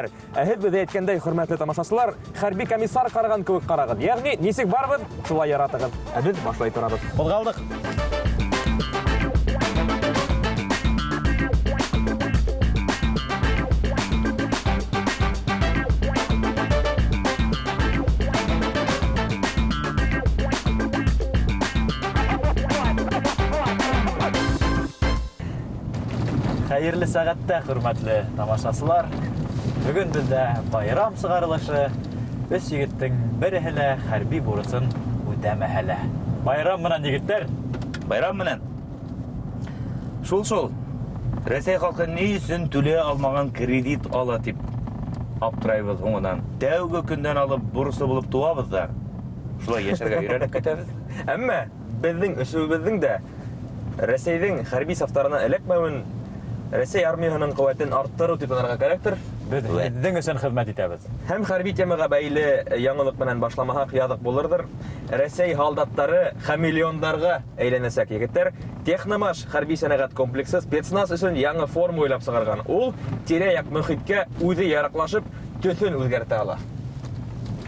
Ә һеҙ беҙ әйткәндәй, хөрмәтле тамашасылар, хәрби комиссар ҡараған кеүек ҡарағыҙ. Ягъни, нисек барбыҙ, шулай яратығыҙ. Ә беҙ башлай торабыҙ. Ҡуҙғалдыҡ. Хәйерле сәғәттә, хөрмәтле тамашасылар. Бөгөн беҙҙә байрам сығарылышы. Өс егеттең береһе лә хәрби бурысын үтәмәһә лә. Байрам менән, егеттәр! Байрам менән. Шул шул. Рәсәй халҡы ни өсөн түләй алмаған кредит ала дип аптырайбыҙ һуңынан. Тәүге көндән алып бурыслы булып туабыҙ да, шулай йәшәргә өйрәнеп китәбеҙ. Әммә беҙҙең өсөбөҙҙөң дә Рәсәйҙең хәрби сафтарына эләкмәүен Рәсәй армияһының ҡеүәтен арттырыу дип танырға кәрәктер. Беҙ һеҙҙең өсөн хеҙмәт итәбеҙ. Һәм хәрби темаға бәйле яңылыҡ менән башламаһаҡ яҙыҡ булырҙыр. Рәсәй һалдаттары хамелеондарға әйләнәсәк, егеттәр. Техномаш хәрби сәнәғәт комплексы спецназ өсөн яңы форма уйлап сығарған. Ул тирә-яҡ мөхиткә үҙе яраҡлашып, төҫөн үҙгәртә ала.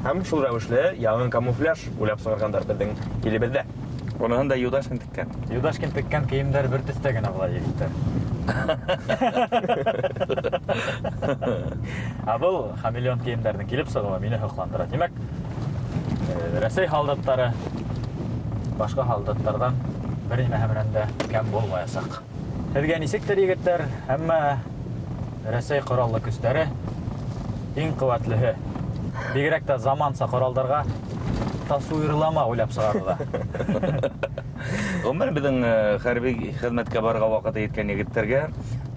Һәм шул рәүешле яңы камуфляж уйлап сығарғандар беҙҙең илебеҙҙә. Уныһын да Юдашкин теккән. Юдашкин теккән кейемдәр бер төҫтә генә була, егеттәр. Ә был хамелеон кейемдәрҙең килеп сығыуы мине һоҡландыра. Тимәк, Рәсәй һалдаттары башҡа һалдаттарҙан бер нимәһе менән дә кәм булмаясаҡ. Һеҙгә нисектер, егеттәр, әммә Рәсәй ҡораллы көстәре иң ҡеүәтлеһе. Бигерәк тә заманса ҡоралдарға тасуирлама уйлап сығарыуҙа. Ғөмүмән, беҙҙең хәрби хеҙмәткә барырға ваҡыты еткән егеттәргә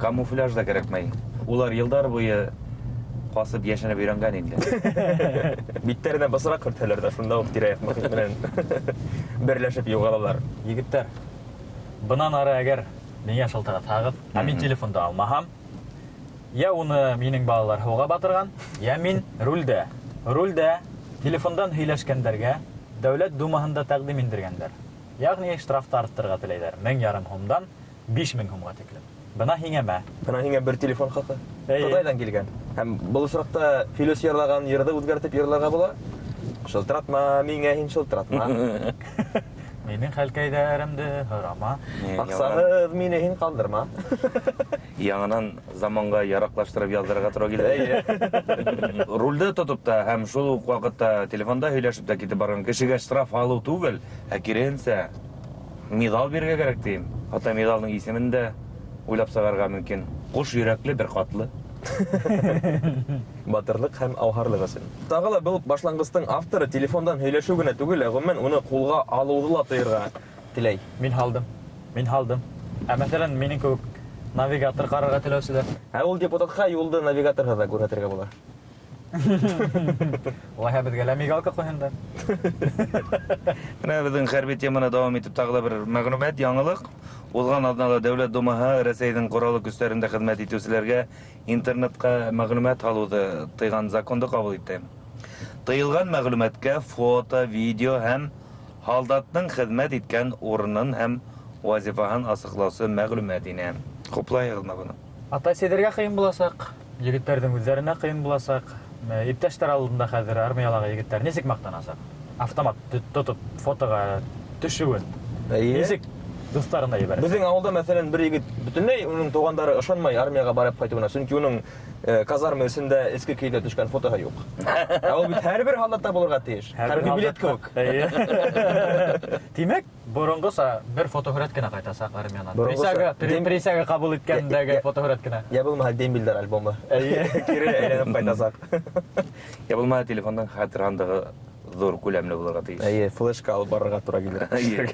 камуфляж да кәрәкмәй. Улар йылдар буйы ҡасып йәшенеп өйрәнгән инде. Биттәренә бысраҡ һөртһәләр ҙә, шунда уҡ тирә-яҡ мөхит менән берләшеп юғалалар. Егеттәр, бынан ары әгәр миңә шылтыратһағыҙ, ә мин телефонды алмаһам, йә уны минең балалар һыуға батырған, йә мин рулдә. Рулдә телефондан һөйләшкәндәргә Дәүләт Думаһында тәҡдим индергәндәр. Ягъни штрафты арттырырға теләйҙәр, 1500 һумдан 5000 һумға тиклем. Бына һиңә мә. Бына һиңә бер телефон хаҡы. Эйе. Ҡытайҙан килгән. Һәм был осраҡта Филүс йырлаған йырҙы үҙгәртеп йырларға була. Шылтыратма миңә һин, шылтыратма. Минең хәлкәйҙәремде һорама. Аҡсаһыҙ мине һин ҡалдырма. Яңынан заманға яраҡлаштырып яҙҙырырға тура килә. Эйе. Рулде тотоп та һәм шул уҡ ваҡытта телефонда һөйләшеп тә китеп барған кешегә штраф алыу түгел, ә киреһенсә, миҙал бирергә кәрәк тием. Хатта миҙалдың исемен дә уйлап сығарырға мөмкин. Ҡош йөрәкле бер ҡатлы. Батырлыҡ һәм ауһарлыҡ өсөн. Тағы ла был башланғыстың авторы телефондан һөйләшеү генә түгел, ә ғөмүмән уны ҡулға алыуҙы ла тыйырға теләй. Мин һалдым. Мин һалдым. Ә мәҫәлән, минең кеүек навигатор ҡарарға теләүселәр? Ә ул депутатҡа юлды навигаторһыҙ ҙа күрһәтергә була. Улайһа беҙгә лә мигалка ҡуйһындар. Менә беҙҙең хәрби теманы дауам итеп тағы ла бер мәғлүмәт, яңылыҡ. Уҙған аҙнала Дәүләт Думаһы Рәсәйҙең Ҡораллы Көстәрендә хеҙмәт итеүселәргә интернетҡа мәғлүмәт һалыуҙы тыйған законды ҡабул итте. Тыйылған мәғлүмәткә фото, видео һәм һалдатның хеҙмәт иткән урынын һәм вазифаһын асыҡлаусы мәғлүмәт инә. Хуплайһығыҙмы быны? Атай-сәйҙәргә ҡыйын буласаҡ, егеттәрҙең үҙҙәренә ҡыйын буласаҡ. Иптәштәр алдында хәҙер армиялағы егеттәр нисек маҡтанасаҡ? Автомат тотоп фотоға төшөүен. Эйе. Нисек дуҫтарына ебәрәсәк? Беҙҙең ауылда, мәҫәлән, бер егет бөтөнләй уның туғандары ышанмай армияға барып ҡайтыуына, сөнки уның казарма эсендә эске кейемдә төшкән фотоһы юҡ. Ә ул бит һәрбер һалдатта булырға тейеш. Хәрби билет кеүек. Эйе. Тимәк, боронғоса бер фотоһүрәт кенә ҡайтасаҡ армиянан. Боронғоса. Присяга, присяга ҡабул иткәндәге фотоһүрәт кенә. Йә булмаһа дембельдәр альбомы. Эйе. Кире әйләнеп ҡайтасаҡ. Йә булмаһа телефондың хәтер һандығы ҙур күләмле булырға тейеш. Эйе, флешка алып барырға тура килер. Эйе.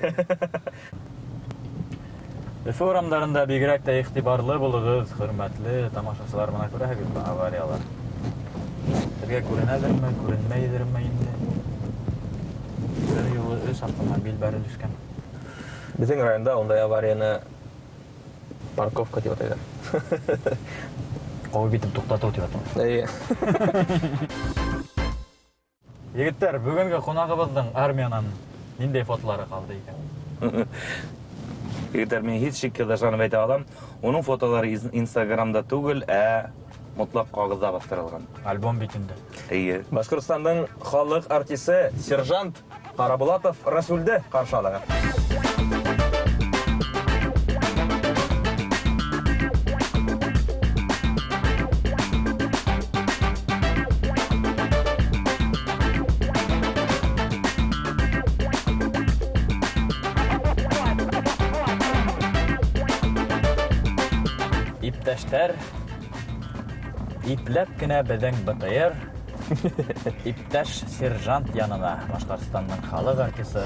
Өфө урамдарында бигерәк тә иғтибарлы булығыҙ, хөрмәтле тамашасылар, бына күрәһегеҙме авариялар? Һеҙгә күренәлерме, күренмәйҙерме инде? Бер юлы өс автомобиль бәрелешкән. Беҙҙең районда ундай аварияны парковка тип атайҙар. Ҡыуып итеп туҡтатыу тип атала. Эйе. Егеттәр, бөгөнгө ҡунағыбыҙҙың армиянан ниндәй фотолары ҡалды икән? Егеттәр, мин һис шикһеҙ ышанып әйтә алам, уның фотолары Инстаграмда түгел, ә Мотлаҡ ҡағыҙҙа баҫтырылған. Альбом бит инде. Эйе. Башҡортостандың халыҡ артисы сержант Ҡарабулатов Рәсүлде ҡаршы алығыҙ. Иптәштәр, ипләп кенә беҙҙең БТР иптәш сержант янына, Башҡортостандың халыҡ артисы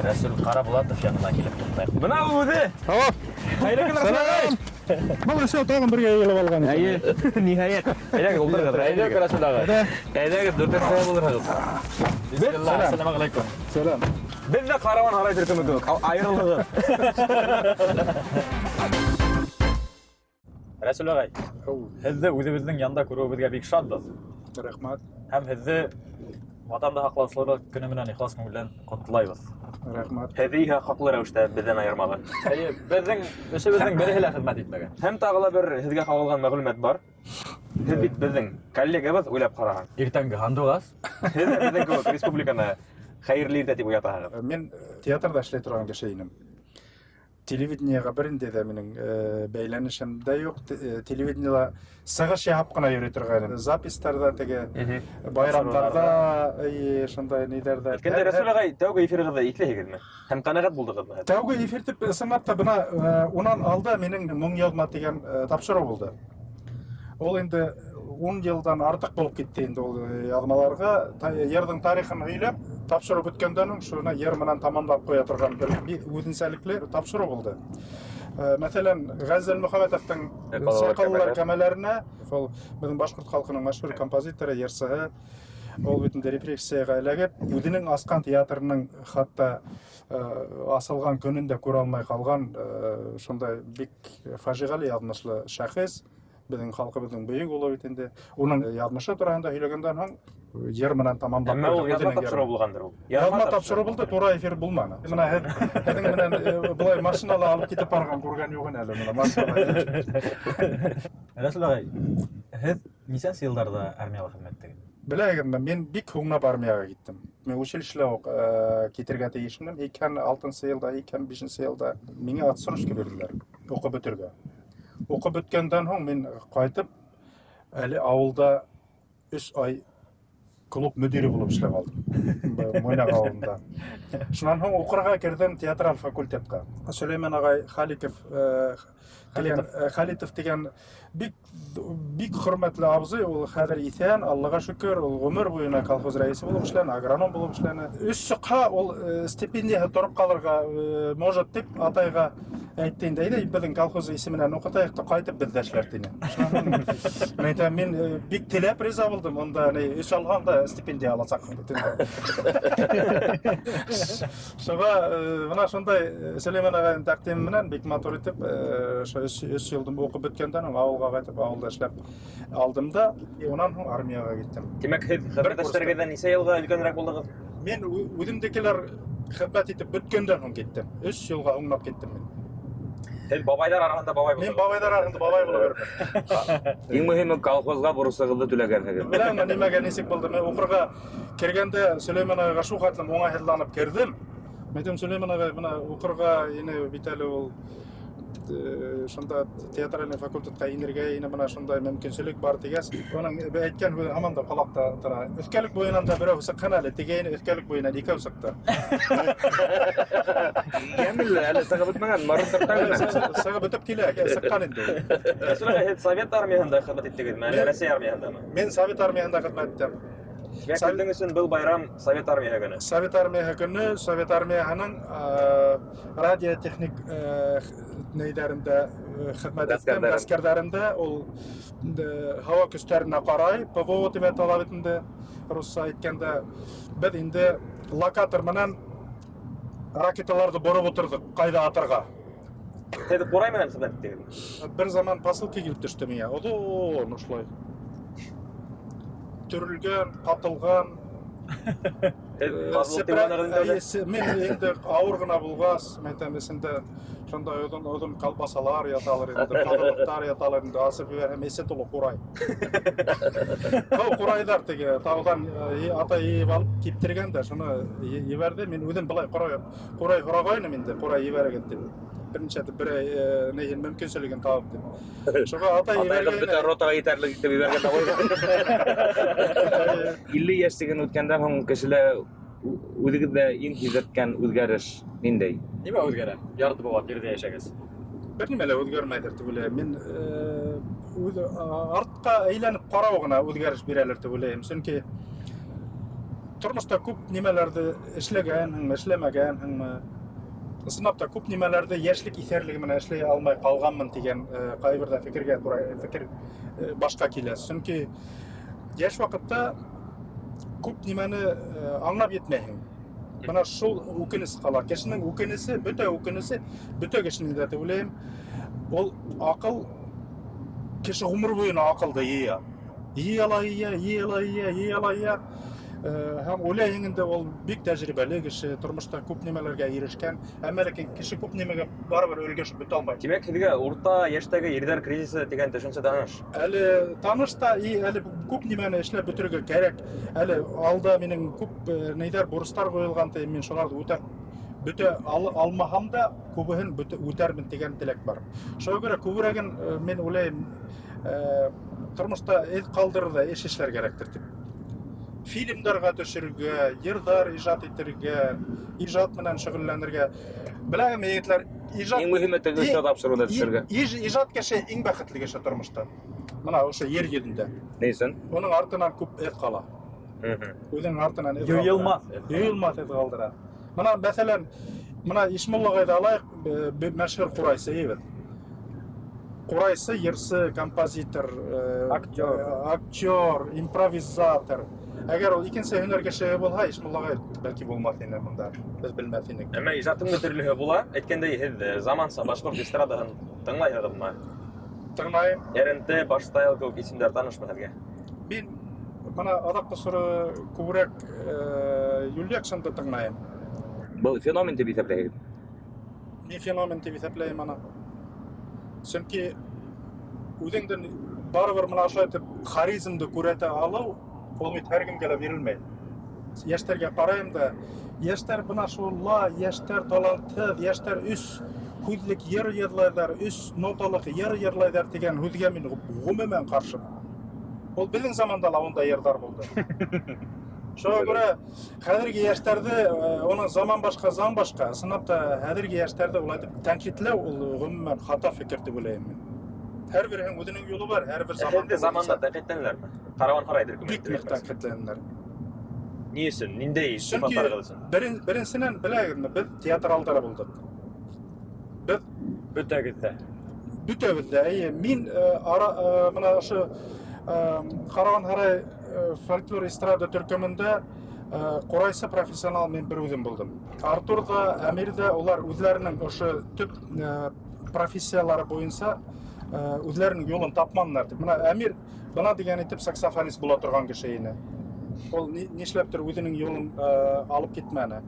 Рәсүл Ҡарабулатов янына килеп туҡтай. Бына ул үҙе. Хәйерле көн, Рәсүл ағай. Был эше тағын бергә йыйылып алған икән. Әйе, ниһайәт. Әйҙәгеҙ, ултырығыҙ. Әйҙәгеҙ, Рәсүл ағай. Әйҙәгеҙ, дүртенсеһе булырһығыҙ. Бисмилла, ассаламу алейкум. Сәләм. Беҙ ҙә Ҡараман һарай төркөмө кеүек, айырылығыҙ. Рәсүл ағай, һеҙҙе үҙебеҙҙең янда күреүебеҙгә бик шатбыҙ. Рәхмәт. Һәм һеҙҙе Ватанды һаҡлаусылар көнө менән ихлас күңелдән ҡотлайбыҙ. Рәхмәт. Һеҙҙе иһә хаҡлы рәүештә беҙҙән айырмалы. Эйе, беҙҙең өсөбөҙҙөң береһе лә хеҙмәт итмәгән. Һәм тағы ла бер һеҙгә ҡағылған мәғлүмәт бар. Һеҙ бит беҙҙең коллегабыҙ, уйлап ҡараһаң. Иртәнге һандуғас. Һеҙ дә беҙҙең кеүек республиканы хәйерле иртә тип уятаһығыҙ. Мин театрҙа эшләй торған кеше инем. Телевидениеға бер инде дә минең бәйләнешем дә юҡ. Телевидениела сығыш яһап ҡына йөрөй торғайным. Запистарҙа теге байрамдарҙа, эйе, шундай ниҙәрҙә. Әйткәндә, Рәсүл ағай, тәүге эфирығыҙҙы иҫләйһегеҙме? Һәм ҡәнәғәт булдығыҙмы? Тәүге эфир тип ысынлап та бына унан алда минең Моң яҙма тигән тапшырыу булды. Ул инде 10 йылдан артыҡ булып китте инде ул яҙмаларға. Йырҙың тарихын һөйләп, тапшырыу бөткәндән һуң шуны йыр менән тамамлап ҡуя торған бер үҙенсәлекле тапшырыу булды. Мәҫәлән, Ғәззәл Мөхәммәтовтың Сайҡаллылар Сайҡаллылар кәмәләренә, ул беҙҙең башҡорт халҡының мәшһүр композиторы, йырсыһы, ул бит инде репрессияға эләгеп, үҙенең асҡан театрының хатта асылған көнөн дә күрә алмай ҡалған, шундай бик фажиғәле яҙмышлы шәхес. Беҙҙең халҡыбыҙҙың бөйөк улы бит инде. Уның яҙмышы тураһында һөйләгәндән һуң йыр менән тамамлап Әммә ул ҡуйҙыҡ яҙма үҙенең тапшырыу йырын. булғандыр ул. Яҙма тапшырыу булды, тура эфир булманы. Бына һеҙҙең менән былай машинала алып китеп барған күргән юҡ ине әле бына машинала. Рәсүл ағай, һеҙ нисәнсе йылдарҙа армияла хеҙмәт иттегеҙ? Беләһегеҙме, мин бик һуңлап армияға киттем. Мин училищела уҡ китергә тейеш инем. Һикһән алтынсы йылда, һикһән бишенсе йылда миңә отсрочка бирҙеләр уҡып бөтөргә. Уҡып бөткәндән һуң мин ҡайтып, әле ауылда өс ай клуб мөдире булып эшләп алдым. Муйнаҡ ауылында. Шунан һуң уҡырға керҙем театраль факультетҡа. Сөләймән ағай Халитов тигән бик, бик хөрмәтле абзый, ул хәҙер иҫән, Аллаға шөкөр, ул ғүмер буйына колхоз рәйесе булып эшләне, агроном булып эшләне. Өс сыҡһа, ул стипендияһы тороп ҡалырға может тип атайға әйтте инде, әйҙә беҙҙең колхоз исеменән уҡытайыҡ та ҡайтып беҙҙә эшләр тине. Шунан мин әйтәм, мин бик теләп риза булдым, унда ни, өс алһаң да стипендия аласаҡһың бит инде. Шуға бына шундай Сөләймән ағайҙың тәҡдиме менән бик матур итеп ошо өс йылдым уҡып бөткәндән һуң ауылға ҡайтып, ауылда эшләп алдым да, унан һуң армияға киттем. Тимәк, һеҙ Бер хеҙмәттәштәрегеҙҙән нисә йылға өлкәнерәк булдығыҙ? Мин үҙемдекеләр хеҙмәт итеп бөткәндән һуң киттем. Өс йылға һуңлап киттем мин. Һеҙ бабайҙар араһында бабай Мин булдығыҙ. бабайҙар араһында бабай булып йөрөм. Иң мөһиме колхозға бурысығыҙҙы түләгәнһегеҙ. Беләм, нимәгә нисек булды? Мин уҡырға кергәндә Сөләймән ағайға шул хәтлем уңайһыҙланып керҙем. Мин әйтәм, Сөләймән ағай, бына уҡырға ине бит әле ул шунда театральный факультетҡа инергә ине, бына шундай мөмкинселек бар тигәс, уның әйткән һүҙе һаман да ҡолаҡта тора. Өҫкәлек буйынан да берәү сыҡһын әле, тигәйне өҫкәлек буйынан икәү сыҡты. Йәмил әле сығып бөтмәгән, марын тартта гына. Сығып бөтөп килә, сыҡҡан инде ул. Рәсүл ағай, һеҙ Совет армияһында хеҙмәт иттегеҙме, әллә Рәсәй армияһындамы? Мин Совет армияһында хеҙмәт иттем. Тимәк, һеҙҙең өсөн был байрам Совет армияһы көнө. Совет армияһы көнө, Совет армияһының радиотехник нейҙәрендә хеҙмәт иттем, Ғәскәрҙәрендә. ғәскәрҙәрендә, ул һауа көстәренә ҡарай, ПВО тип әйтә бит инде, русса әйткәндә, беҙ инде локатор менән ракеталарҙы бороп ултырҙыҡ, ҡайҙа атырға. Һеҙ ҡурай менән хеҙмәт иттегеҙме? Бер заман посылка килеп төштө миңә, оҙон ошолай. Төрөлгән, ҡатылған. Һеҙ ҡаҙылыҡ тип уйланығыҙ инде әле? Мин инде ауыр ғына булғас, мин әйтәм, эсендә Шунда оҙон-оҙон колбасалар яталыр инде, ҡаҙылыҡтар яталыр инде, асып ебәрһәм, эсе тулы ҡурай. Тау ҡурайҙар теге тауҙан атай йыйып алып киптергән дә, шуны ебәрҙе. Мин үҙем былай ҡурай, ҡурай һорағайным инде, ҡурай ебәрегеҙ тип. Бер нисә берәй нейен мөмкинселеген табып тип. Шуға атай Атайығыҙ ебәргәйне. бөтә ротаға етәрлек итеп ебәргән дә ҡуйған. 50 йәш тигән үткәндән һуң кешелә үҙегеҙҙә иң һиҙҙерткән үҙгәреш ниндәй? Нимә үҙгәрә? Ярты быуат ерҙә йәшәгәс. Бер нимә лә үҙгәрмәйҙер тип уйлайым. Мин үҙ артҡа әйләнеп ҡарау ғына үҙгәреш бирәлер тип уйлайым. Сөнки тормошта күп нимәләрҙе эшләгәнһеңме, эшләмәгәнһеңме? Ысынлап та күп нимәләрҙе йәшлек иҫәрлеге менән эшләй алмай ҡалғанмын тигән ҡайберҙә фекергә тура фекер башҡа килә. Сөнки йәш ваҡытта күп нимәне аңлап етмәйһең. Бына шул үкенес ҡала. Кешенең үкенесе, бөтә үкенесе, бөтә кешенең дә тип уйлайым. Ул аҡыл кеше ғүмер буйына аҡылды йыя. Йыя ла йыя, йыя ла йыя, йыя ла йыя. Һәм уйлайһың инде ул бик тәжрибәле кеше, тормошта күп нимәләргә ирешкән, әммә ләкин кеше күп нимәгә барыбер өлгәшеп бөтә алмай. Тимәк, һеҙгә урта йәштәге ирҙәр кризисы тигән төшөнсә таныш? Әле таныш та, и әле күп нимәне эшләп бөтөрөргә кәрәк. Әле алда минең күп нейҙәр, бурыстар ҡуйылған, тием, мин шуларҙы үтәп бөтә алмаһам да, күбеһен үтәрмен тигән теләк бар. Шуға күрә күберәген мин уйлайым, тормошта эҙ ҡалдырырҙай эш эшләр кәрәктер тип. Фильмдарға төшөрөргә, йырҙар ижад итергә, ижад менән шөғөлләнергә. Беләһеңме, егетләр, ижад Иң мөһиме теге өстә тапшырыуҙа төшөргә. Ижад кеше иң бәхетле кеше тормошта. Бына ошо ер йөҙөндә. Ни өсөн? Уның артынан күп эҙ ҡала. Үҙенең артынан эҙ ҡалдыра. Юйылмаҫ. Юйылмаҫ эҙ ҡалдыра. Бына мәҫәлән, бына Ишмулла ағайҙы алайыҡ, мәшһүр ҡурайсы ебеҙ. Ҡурайсы, йырсы, композитор, Актер. Актер, импровизатор. Әгәр ул икенсе һөнәр кешеһе булһа, Ишмулла ағай бәлки булмаҫ ине бында. Беҙ белмәҫ инек. Әммә ижадтың да төрлөһө була. Әйткәндәй, һеҙ заманса башҡорт эстрадаһын тыңлайһығыҙмы? Тыңлайым. РНТ, Башстайл кеүек исемдәр танышмы һеҙгә? Мин бына аҙаҡҡы осоро күберәк Юльякшинды тыңлайым. Был феномен тип иҫәпләйһегеҙ? Мин феномен тип иҫәпләйем аны. Сөнки үҙеңдең барыбер бына ошолай итеп харизмды күрһәтә алыу, ул бит һәр кемгә лә бирелмәй. Йәштәргә ҡарайым да, йәштәр бына шула, йәштәр талантһыҙ, йәштәр өс һүҙлек йыр йырлайҙар, өс ноталыҡ йыр йырлайҙар тигән һүҙгә мин ғөмүмән ҡаршымын. Ул беҙҙең заманда ла ундай йырҙар булды. Шуға күрә хәҙерге йәштәрҙе, уның заман башҡа, заң башҡа, ысынлап та хәҙерге йәштәрҙе улай итеп тәнҡитләү ул ғөмүмән хата фекер тип уйлайым мин. Һәр береһенең үҙенең юлы бар, һәр бер заман Хәҙерге заманда тәнҡитләнәләрме? Караван һарай төркөмө Бик ныҡ тәнҡитләнәләр. Ни өсөн? Ниндәй Сөнки сифаттарығыҙ өсөн? Беренсенән, беләһегеҙме, беҙ театралдар булдыҡ. Беҙ бөтәгеҙ ҙә. Бөтәбеҙ ҙә, эйе. Мин ара, бына ошо Караван һарай фольклор эстрада төркөмөндә ҡурайсы профессионал мин бер үҙем булдым. Артур ҙа, Әмир ҙә улар үҙҙәренең ошо төп профессиялары буйынса үҙҙәренең юлын тапманылар тип. Бына Әмир бына дигән итеп саксофонист була торған кеше ине. Ул нишләптер үҙенең юлын алып китмәне.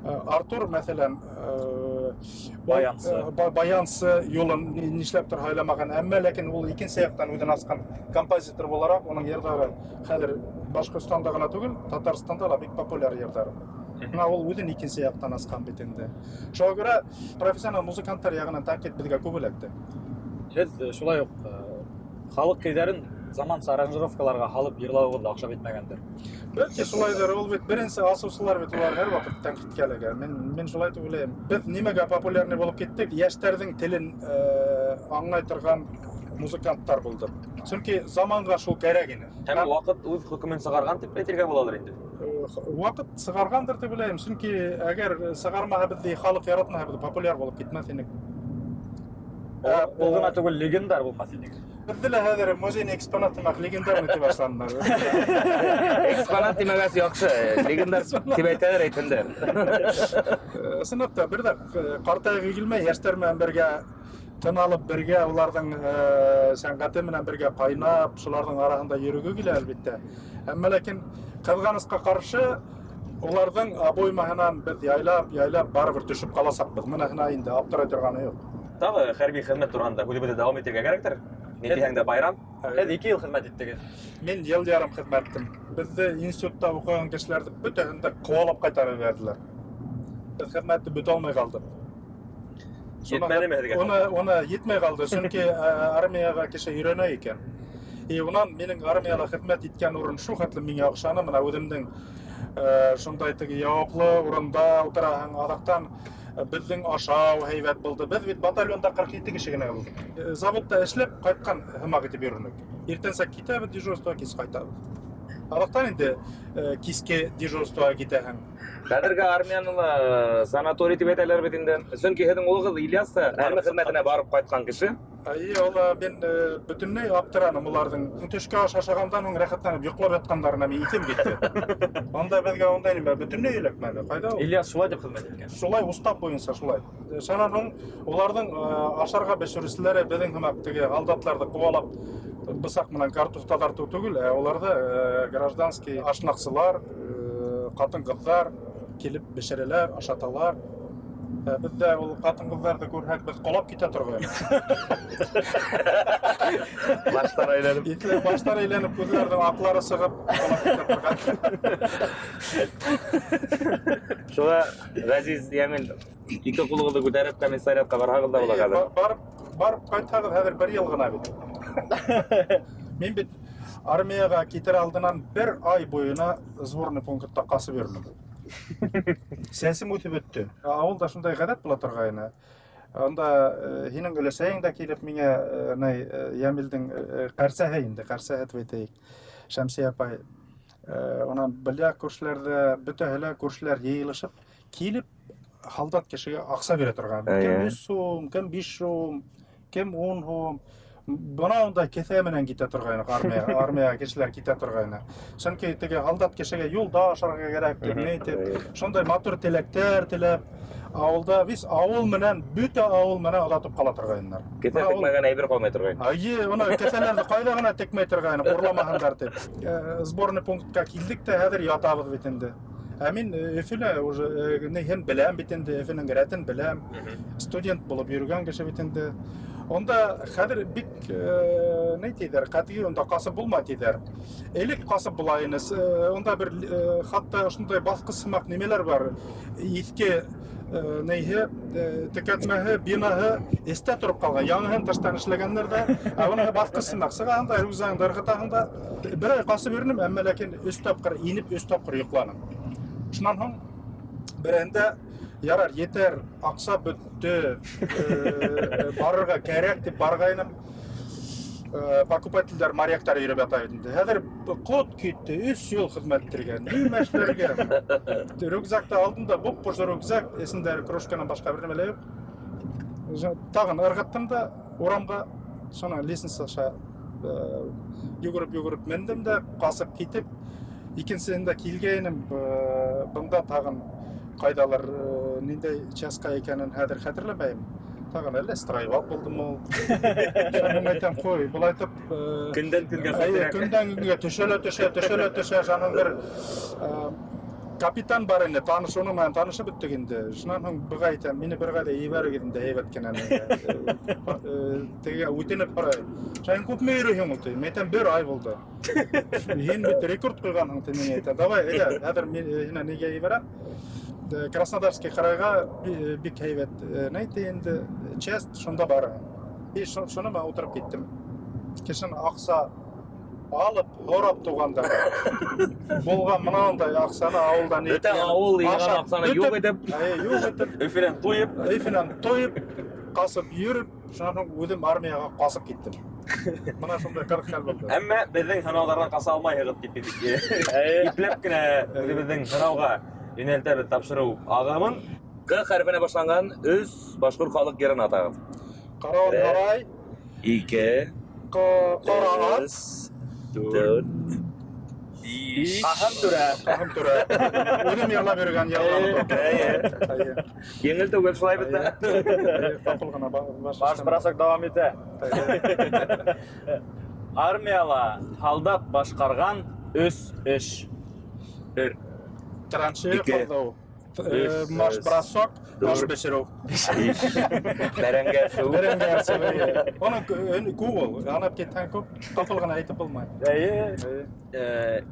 Артур, мәҫәлән, ул, Баянсы. Баянсы юлын нишләптер һайламаған, әммә ләкин ул икенсе яҡтан үҙен асҡан композитор булараҡ, уның йырҙары хәҙер Башҡортостанда ғына түгел, Татарстанда ла бик популяр йырҙары. Бына ул үҙен икенсе яҡтан асҡан бит инде. Шуға күрә профессионал музыканттар яғынан тәнҡит беҙгә күп эләкте. Һеҙ шулай уҡ халыҡ көйҙәрен заманса аранжировкаларға һалып йырлауығыҙ ҙа оҡшап етмәгәндер. Бәлки шулайҙыр, ул бит беренсе асыусылар бит, улар һәр ваҡыт тәнҡиткә эләгә. Мин шулай тип уйлайым. Беҙ нимәгә популярный булып киттек? Йәштәрҙең телен аңлай торған музыканттар булдыҡ. Сөнки заманға шул кәрәк ине. Һәм ваҡыт үҙ хөкөмөн сығарған тип әйтергә булалыр инде. Ваҡыт сығарғандыр тип уйлайым. Сөнки әгәр сығармаһа, беҙҙе халыҡ яратмаһа, беҙ популяр булып китмәҫ инек. Ул ғына түгел, легендар булмаҫ инек. Беҙҙе лә хәҙер музейный экспонат тимәк, легендарный тип башланылар. Экспонат тимәгәс яҡшы, легендар тип әйтәләр, әйтһендәр. Ысынлап та, бер ҙә ҡартайғы килмәй, йәштәр менән бергә тын алып, бергә уларҙың сәнғәте менән бергә ҡайнап, шуларҙың араһында йөрөгө килә әлбиттә. Әммә ләкин ҡыҙғанысҡа ҡаршы Уларҙың обоймаһынан беҙ яйлап, яйлап барыбер төшөп ҡаласаҡбыҙ. Быныһына инде аптырай торғаны юҡ. Тағы хәрби хеҙмәт тураһында һүҙебеҙҙе дауам итергә кәрәктер. Ни тиһәң дә байрам. Һеҙ 2 йыл хеҙмәт иттегеҙ. Мин йыл ярым хеҙмәт иттем. Беҙҙе институтта уҡыған кешеләрҙе бөтәһен дә ҡыуалап ҡайтарып ебәрҙеләр. Беҙ хеҙмәтте бөтә алмай ҡалдыҡ. Етмәнеме һеҙгә? Уны етмәй ҡалды, сөнки армияға кеше өйрәнә икән. И унан минең армияла хеҙмәт иткән урын шул хәтлем миңә оҡшаны, бына үҙемдең шундай теге яуаплы урында ултыраһың, аҙаҡтан беҙҙең ашау һәйбәт булды. Беҙ бит батальонда 47 кеше генә булдыҡ. Заводта эшләп ҡайтҡан һымаҡ итеп йөрөнөк. Иртәнсәк китәбеҙ дежурствоға, кис ҡайтабыҙ. Аҙаҡтан инде киске дежурствоға китәһең. Хәҙерге армияны ла санаторий тип әйтәләр бит инде. Сөнки һеҙҙең улығыҙ Ильяс та армия хеҙмәтенә барып ҡайтҡан кеше. Әйе, ул мин бөтөнләй аптыраным уларҙың. Төшкө аш ашағандан һуң рәхәтләнеп йоҡлап ятҡандарына мин иҫем китте. Унда беҙгә ундай нимә бөтөнләй эләкмәне. Ҡайҙа ул? Ильяс шулай тип хеҙмәт иткән. Шулай устав буйынса шулай. Шунан һуң уларҙың ашарға бешереүселәре беҙҙең һымаҡ теге һалдатларҙы ҡыуалап бысаҡ менән картуф таҙартыу түгел, ә уларҙы гражданский ашнаҡсылар, ҡатын-ҡыҙҙар килеп бешерәләр, ашаталар. Беҙҙә ул ҡатын-ҡыҙҙарҙы күрһәк, беҙ ҡолап китә торғайныҡ. Баштар әйләнеп. Итле баштар әйләнеп, күҙҙәрҙең аҡлары сығып, ҡолап китә торған. Шуға, Ғәзиз Йәмил, ике ҡулығыҙҙы күтәреп комиссариатҡа барһағыҙ ҙа була хәҙер. Барып ҡайтһағыҙ, хәҙер бер йыл ғына бит. Мин бит армияға китер алдынан бер ай буйына сборный пунктта ҡасып йөрөнөм. Сәсем үҫеп бөттө. Ауылда шундай ғәҙәт була торғайны. Унда һинең өләсәйең дә килеп миңә, ни, Йәмилдең ҡәрсәһе инде, ҡәрсәһе тип әйтәйек, Шәмсиә апай. Унан белә күршеләрҙә, бөтәһе лә күршеләр йыйылышып килеп һалдат кешегә аҡса бирә торған. Кем 100 һум, кем 5 һум, кем 10 һум. Бына унда кеҫә менән китә торғайны армияға кешеләр китә торғайны. Сөнки теге һалдат кешегә юлда ашарға кәрәк тип, ни тип, шундай матур теләктәр теләп, ауылда вис ауыл менән, бөтә ауыл менән оҙатып ҡала торғайнылар. Кеҫә Бына ул текмәгән әйбер ҡалмай торғайны. Әйе, уны кеҫәләрҙе ҡайҙа ғына текмәй торғайны, урламаһындар тип. Сборный пунктҡа килдек тә, хәҙер ятабыҙ бит инде. Ә мин Өфөлә уже ниһен беләм бит инде, Өфөнөң рәтен беләм. Студент булып йөрөгән кеше бит инде. Унда хәҙер бик ни тиҙәр, ҡәтғи унда ҡасып булмай тиҙәр. Элек ҡасып була ине. Унда бер хатта ошондай баҫҡыс һымаҡ нимәләр бар. Иҫке нейһе, текәтмәһе, бинаһы эстә тороп ҡалған. Яңыһын таштан эшләгәндәр ҙә, ә уныһы баҫҡыс һымаҡ. Сығаһың да, рюкзагыңды ырғытаһың да. Бер ай ҡасып йөрөнөм, әммә ләкин 3 тапҡыр инеп, 3 тапҡыр йоҡланым. Шунан һуң береһендә ярар, етер, аҡса бөттө, барырға кәрәк тип барғайным. Покупательдәр, моряктар йөрөп ята бит инде. Хәҙер ҡот китте, 3 йыл хеҙмәт итергә, нимә эшләргә? Рюкзакты алдым да, буп-буш рюкзак, эсендә кружканан башҡа бер нәмә лә юҡ. Тағын ырғыттым да урамға, шунан лестница аша йүгереп-йүгереп мендем дә, ҡасып китеп, икенсеһендә килгәйнем, бында тағын ҡайҙалыр, ниндәй часҡа икәнен хәҙер хәтерләмәйем. Тағын әллә стройвал булдымы ул? Шунан әйтәм, ҡуй, былай итеп, Көндән көнгә әйе, хәтерәк. көндән көнгә төшә лә төшә, төшә лә төшә. Шунан бер капитан бар инде, таныш, уның менән танышып бөттөк инде. Шунан һуң быға әйтәм, мине бер ҡайҙа ебәрегеҙ инде, һәйбәт кенә. Теге үтенеп һорай. Шунан күпме йөрөйһөң ул, ти? Мин әйтәм, бер ай булды. Һин бит рекорд ҡуйғанһың, ти, миңә әйтә. Давай, әйҙә, хәҙер мин һине нигә ебәрәм? Краснодарский крайға бик һәйбәт, ни ти инде, часть шунда барыһың. И шуны мин ултырып киттем. Кешенең аҡса алып, һорап туғандар. Булған мынандай аҡсаны ауылдан Бөтә иткән, ауыл йыйған ашап аҡсаны юҡ бөтөп, итеп. Әйе, юҡ итеп. Өфөнән туйып. Өфөнән туйып, ҡасып йөрөп, шунан һуң үҙем армияға ҡасып киттем. Бына шундай ҡырыҡ хәл булды. Әммә беҙҙең һынауҙарҙан ҡаса алмайһығыҙ тип бит. Ипләп кенә үҙебеҙҙең һынауға йүнәлтәбеҙ тапшырыу ағымын. Ҡ хәрефенә башланған өс башҡорт халыҡ йырын атағыҙ. Ҡарауын Бер, һарай. ике, Ҡара ат. өс, дүрт, биш. Ҡаһым түрә. Ҡаһым түрә. Үҙем йырлап йөрөгән йырланы тотто. Әйе. Әйе. Еңел түгел шулай бит. Әйе. Ҡапыл ғына баш Баш эшләмәй. бросок дауам итә. Әйе. Армияла һалдат башҡарған өс эш. Бер. Траншея Ике. ҡаҙыу. Өс, Марш бросок, аш дүрт. бешереү. Биш. Бәрәңге әрсеү. Бәрәңге әрсеү, эйе. Уның күп ул. Һанап китһәң күп, ҡапыл ғына әйтеп булмай. Эйе.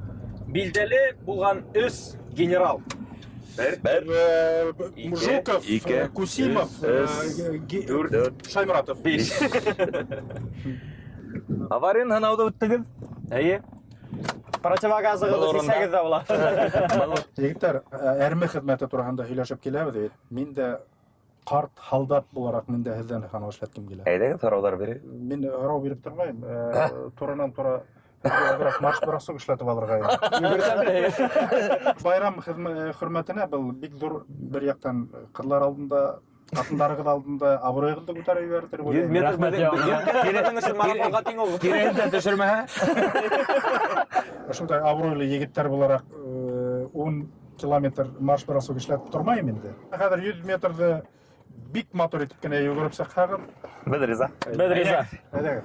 Билдәле булған өс генерал. Бер. Бер. Ике, Жуков, ике, Кусимов, өс, дүрт, Дүрт. Шаймуратов. Биш. Аварин һынауҙы үттегеҙ. Эйе. Противогазығыҙҙы Был урында. сисәгеҙ ҙә була. Егеттәр, әрме хеҙмәте тураһында һөйләшеп киләбеҙ бит. Мин дә ҡарт һалдат булараҡ мин дә һеҙҙән һынау эшләткем килә. Әйҙәгеҙ һорауҙар бирегеҙ. Мин һорау биреп тормайым. Туранан тура бераз марш бросок эшләтеп алырға ине. Йүгертәм дә. Байрам хөрмәтенә был бик ҙур бер яҡтан ҡыҙлар алдында, ҡатындарығыҙ алдында абруйығыҙҙы күтәреп ебәрер тип 100 уйлайым. метр Рәхмәт, беҙҙең өсөн марафонға тиң ул. Киреһен дә төшөрмәһә. Ошондай абруйлы егеттәр булараҡ 10 километр марш бросок эшләтеп тормайым инде. Хәҙер 100 метрҙы бик матур итеп кенә йүгереп сыҡһағыҙ. Беҙ риза. Беҙ риза. Әйҙәгеҙ.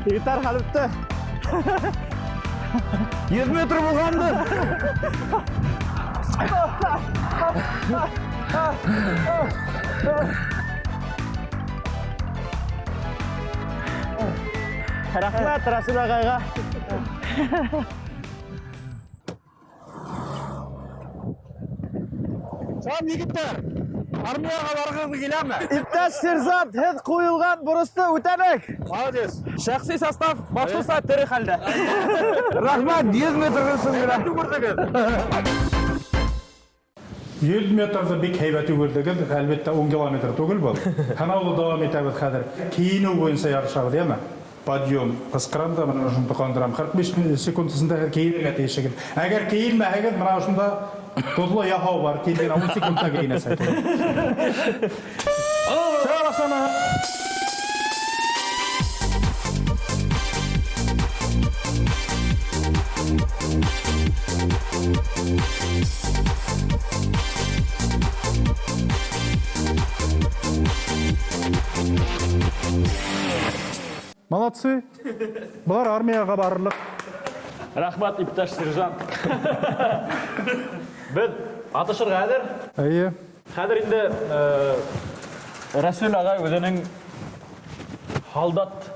Егеттәр, хәл бөттө. 100 метр булғандыр. Рәхмәт Расул ағайға. Сәләм, егеттәр! Армияға барғығыҙ киләме? Иптәш сержант, һеҙ ҡуйылған бурысты үтәнек. Молодец. Шәхси состав башлыса тере хәлдә. Рәхмәт, 100 метр өсөн генә. Йүгерҙегеҙ. 100 метрҙы бик һәйбәт йүгерҙегеҙ. Әлбиттә, 10 километр түгел был. Һынауҙы дауам итәбеҙ хәҙер. Кейенеү буйынса ярышабыҙ, йәме? Подъем ҡысҡырам да, бына ошоно тоҡандырам. 45 секунд эсендә һеҙ кейенергә тейешһегеҙ. Әгәр кейенмәһәгеҙ, бына ошонда тоҙло яһау бар, килгән 10 секундта кейенәсәк. Сәләм, башлана. Молодцы. Былар армияға барырлыҡ. Рәхмәт, иптәш сержант. Беҙ атышырға әҙер. Эйе. Хәҙер инде Рәсүл ағай үҙенең һалдат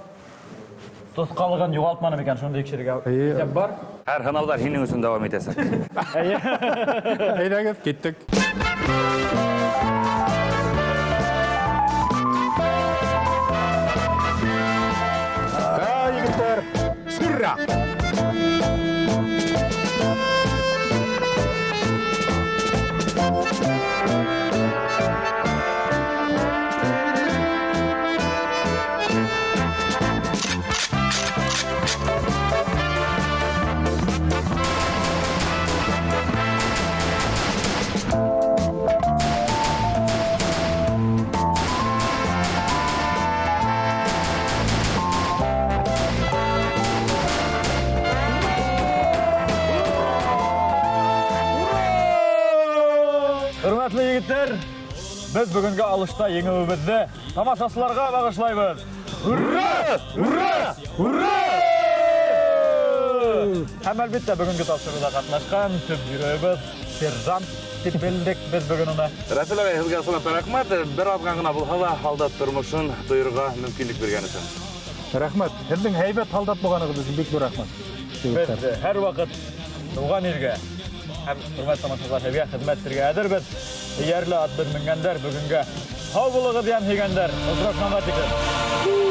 тоҫҡалығын юғалтманы микән, шуны тикшерергә Эйе. иҫәп бар. Һәр һынауҙар һинең өсөн дауам итәсәк. Әйҙәгеҙ, киттек. Ха, егеттәр, сырра! Хөрмәтле егеттәр, беҙ бөгөнгө алышта еңеүебеҙҙе тамашасыларға бағышлайбыҙ. Ура! Ура! Ура! Һәм әлбиттә бөгөнгө тапшырыуҙа ҡатнашҡан төп геройыбыҙ сержант тип белдек беҙ бөгөн уны. Рәсүл ағай, һеҙгә ысынлап та рәхмәт. Бер аҙға ғына булһа ла һалдат тормошон тойорға мөмкинлек биргән өсөн. Рәхмәт. Һеҙҙең һәйбәт һалдат булғанығыҙ өсөн бик ҙур рәхмәт. Беҙ һәр ваҡыт тыуған илгә һәм хөрмәтле тамашасылар, һеҙгә хеҙмәт итергә әҙербеҙ. Эйәрле ат беҙ менгәндәр бөгөнгә һау булығыҙ, йән һөйгәндәр. Осрашҡанға тиклем.